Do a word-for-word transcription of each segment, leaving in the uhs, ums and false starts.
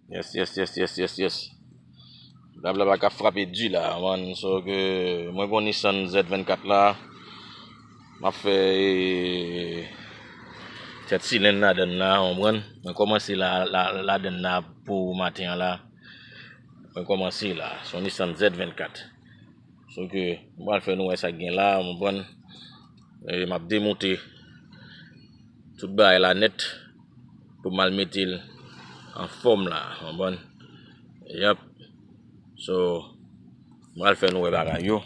Yes, yes, yes, yes, yes, yes. Blabla pa ka frape di la, man. So ke mwen gon Nissan Z vennkat la. M ap fè eh, tèt silenn ladann la, w konprann? Mwen kòmanse la, la, ladann la pou maten an la. Mwen kòmanse la. Se yon Nissan Z vennkat. So ke m pral fè nou wè sa k gen la, w konprann? E m ap demonte tout bagay la nèt pou m al mete l an fòm la, w konprann? Yap. So, m pral fè nou wè bagay yo.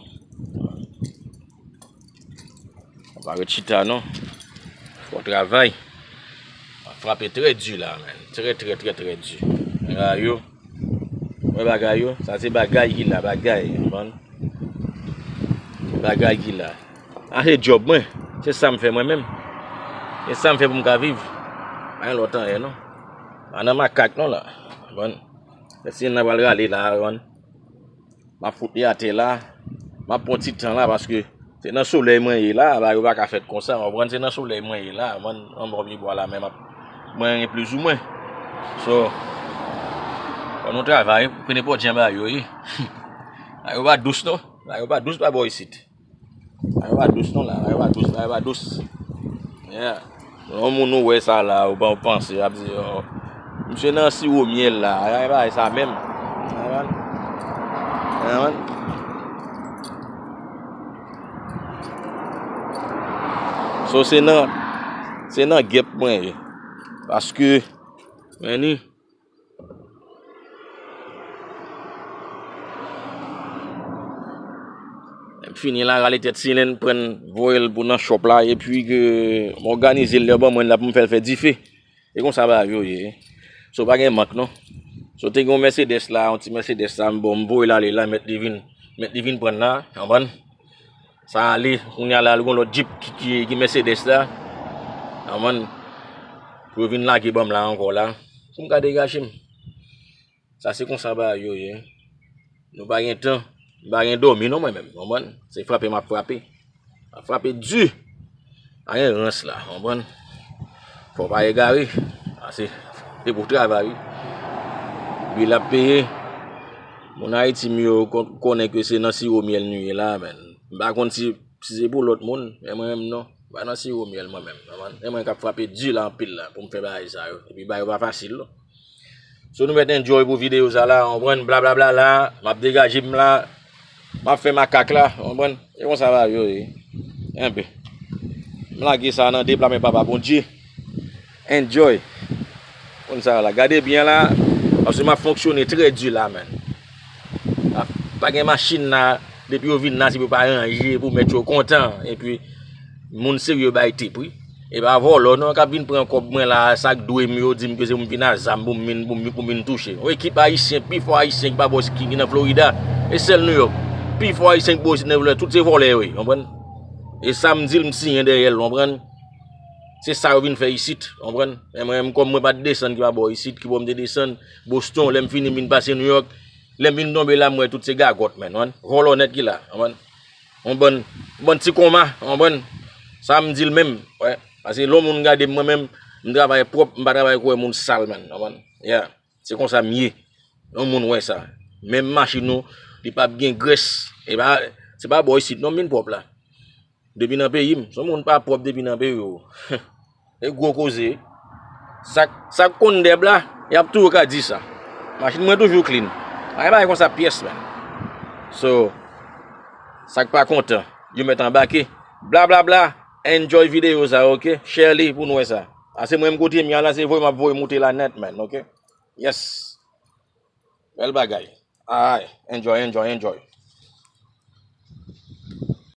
Pa ret chita non. Fò travay. Frape trè di la, man. Trè, trè, trè, trè di. Bagay yo. Wè bagay yo. Sa se bagay ki la, bagay. Konprann? Bagay ki la. A se djòb mwen. Se sa m fè mwen menm. Se sa m fè pou m ka viv. Pa gen lòt anyen non. Pa nan makak non la. Konprann? Mèsi, n a pral rale la, konprann? M ap fout li atè la. M ap pran ti tan la paske se nan solèy mwen ye la, bagay yo pa ka fèt konsa, w konprann? Se nan solèy mwen ye la, mwen anba pye bwa la menm ap mwen gen plizoumwen. So, fò nou travay, pou nenpòt jan bagay yo ye. Bagay yo pa dous non, bagay yo pa dous pa bò isit. Bagay yo pa dous non la, bagay yo pa dous, bagay yo pa dous. Yeah. Yon moun ou wè sa la, ou pa panse, ap di, oh, misye nan siwo myèl la, bagay bagay sa menm. Konprann? Konprann? So se nan, se nan gèp mwen ye. Paske, men ni, M fini la, rale tèt silenn, pran voye l pou nan shop la, epi ke m òganize l lè ban mwen la pou m fè l fè dife. E konsa bagay yo ye. So pa gen mank non. So te gen yon Mercedes la, yon ti Mercedes la, m bon, m voye l ale la, mèt li vin, mèt li vin pran la, konprann? Sa ale, kounye a la, l gon lòt Jeep ki, ki, ki Mercedes la, konprann? Pou yo vin lage ban m la ankò la, pou m ka degaje m. Sa se konsa bagay yo ye. Nou pa gen tan, m pa gen dòmi non mwen menm, konprann? Se frape m ap frape. M ap frape di. Pa gen rans la, konprann? Fò w pa egare. Ase, se pou travay wi. Bil ap peye. Moun Ayiti m yo kon- konnen ke se nan siwo myèl nou ye la, men. M pa konn si, si se pou lòt moun, men mwen menm non. M pa nan siwo myèl mwen menm, konprann? Se mwen k ap frape di la anpil la pou m fè bagay sa yo. Epi bagay yo pa fasil non. So nou mèt enjoy pou videyo sa la, w konprann, blablabla la, m ap degaje m la, m ap fè makak la, w konprann, e konsa bagay yo ye. Enben, m lage sa nan de pla men papa Bondye. Enjoy. Konn sa la, gade byen la, paske m ap fonksyone trè di la, man. Pa, pa gen machin la, depi yo vin la, se pou pa ranje, pou mèt yo kontan, epi moun serye bay tip wi. E pa vòlò non k ap vin pran kòb mwen la, sa k dwe m yo di m ke se pou m vin a zam pou m vin, pou m, pou m vin touche. Yon ekip ayisyen, pi fò ayisyen ki pa bò ki, ki nan Florida, e sèl New York. Pi fò ayisyen ki bò isit nan Florida, tout se vòlè yo ye, konprann? E sa m di l, m siyen dèyè l, konprann? Se sa yo vin fè isit, konprann? Men mwen menm kòm mwen pa t desann ki pa bò isit, ki bò m te desann, Boston, lè m fini m vin pase New York, lè m vin tonbe la, m wè tout se gagòt, man, konprann? Vòlò nèt ki la, konprann? Yon bann, yon bann ti konma, w konprann? Sa m di l menm, wè. Paske lè yon moun gade m, mwen menm, m travay pwòp, m pa travay kou wè moun sal, man, w konprann? Yeah. Se konsa m ye. Yon moun wè sa. Menm machin ou, li p ap gen grès. E pa, se pa bò isit non m vin pwòp la. Depi nan peyi m, se yon moun pa pwòp depi nan peyi w. E gwo koze. Sa k, sa k konn dèb la, y ap toujou ka di sa. Machin mwen toujou clean. Pa gen bagay konsa pyès, man. So, sa k pa kontan, yo mèt anbake. Blablabla, enjoy videyo sa, oke? Share li pou nou wè sa. Ase mwen menm kote m ye a la, se voye m ap voye moute la nèt, man, oke? Yes. Bèl bagay. Ay, enjoy, enjoy, enjoy.